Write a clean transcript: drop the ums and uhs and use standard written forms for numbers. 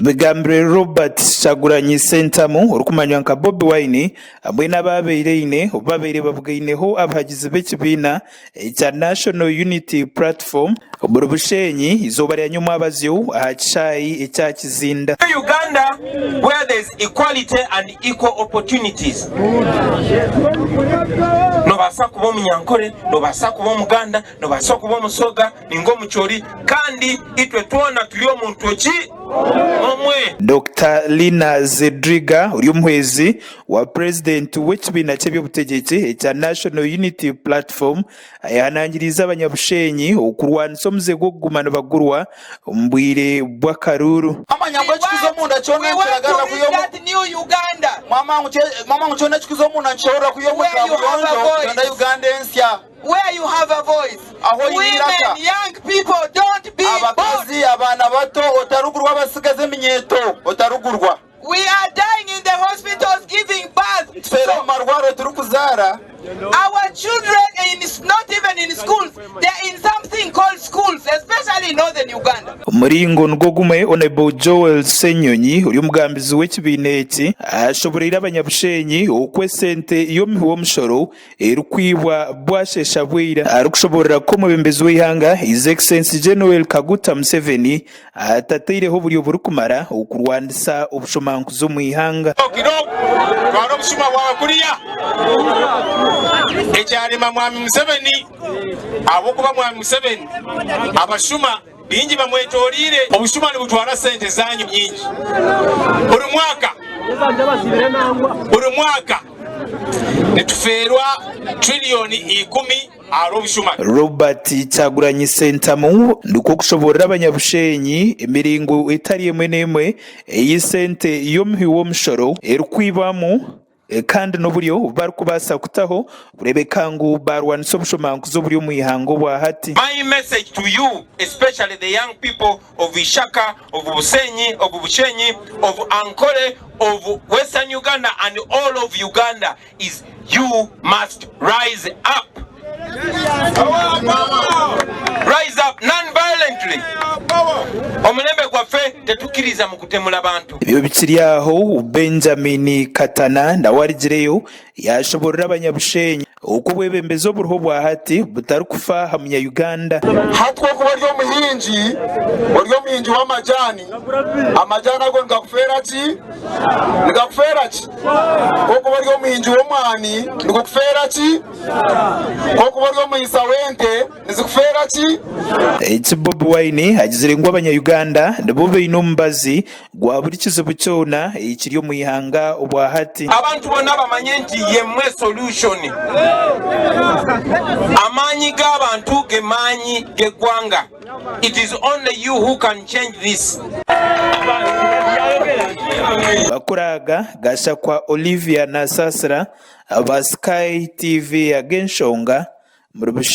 Bigambirwe Robert Kyagulanyi Ssentamu orikumanywa nka Bobi Wine hamwe n'abu abaire aine obu babaire babugaineho abahagizi b'ekibiina ekya National Unity Platform omuri Bushenyi eizooba rya nyomwabazyo aha kishaayi ekya Kizinda. Uganda where there is equality and equal opportunities. Nobaasa kuba Omunyankore, nobaasa kuba Omuganda, nobaasa kuba Omusoga ninga Omucholi kandi itwe twona turi omuntu ki? Omwe. Dokita Lina Zedriga ori omuhwezi wa Purezidenti w'ekibiina ky'eby'obutegyeki ekya National Unity Platform ayehanangiriize abanyabushenyi okurwanisa omuze gw'okuguma nibagurwa omu bwire bw'akaruuru. Mwamanya ngu ekikuza omunda kyona nikiragarura kwiha omu Mwamanya ngu kyona ekikuza omunda nikishohorera kwiha omu Kabuyonjo kugenda Uganda ensya. Aho oine eiraka. Abakazi, abaana bato, otarugurwa abatsigazi eminyeeto, otarugurwa. Nitufeera omu marwariro turikuzaara. Omuringo nigwo gumwe, Hon. Joel Ssenyonyi ori omugambizi w'ekibiina eki ashoboreire abanyabushenyi oku esente y'omuhi w'omushoro erikwibwa bwasheesha bwira arikushoboorora ku omwebembezi w'eihanga His Excellency Gen. Kaguta Museveni atataireho oburyo burikumara okurwanisa obushomankuzi omu ihanga. Twara obushuma bwawe kuriya. Ekyarema Mwami Museveni ahabw'okuba Mwami Museveni abashuma baingi bamwetoreire. Obushuma nibutwara sente zanyu nyingi buri mwaka. Buri mwaka nitufeerwa tiriliyoni ikumi. Ahabw'obushuma. Robert Kyagulanyi Ssentamu nikwo kushoboorora abanyabushenyi emiringo etari emwe n'emwe ei sente y'omuhi w'omushoro erikwibwamu kandi n'oburyo obu barikubaasa kutaho kureebeka ngu baarwanisa obushomankuzi oburi omu ihanga obwa hati. My message to you especially the young people of Ishaka, of Busenyi, of Bushenyi, of Ankole, of Western Uganda and all of Uganda is you must rise up rise up non violently omulembe gwaffe tetukiriza mu kutemula bantu. Ebyo bikiri aho, Benjamin Katana nawe arigireyo yaashoboorora abanyabushenyi oku obwebembezi oburiho obwa hati butarikufa aha munya-Uganda. Hati ku orikuba ori omuhingi, ori omuhingi w'amajaani, amajaani ago nigakufeera ki? Nigakufeera ki? Ku orikuba ori omuhingi w'omwani, nigukufeera ki? Ku orikuba ori omuhisa w'ente, nizikufeera ki? Eki Bobi Wine agizire ngu abanya-Uganda nibo baine omubazi gwa buri kizibu kyona ekiri omu ihanga obwa hati. Abantu boona bamanye nti yemwe solution. Amaanyi g'abantu ge maanyi g'eggwanga. It is only you who can change this. Amakuru aga gashakwa Olivia Nasasira aba Sky TV ag'enshonga omuri Bushenyi.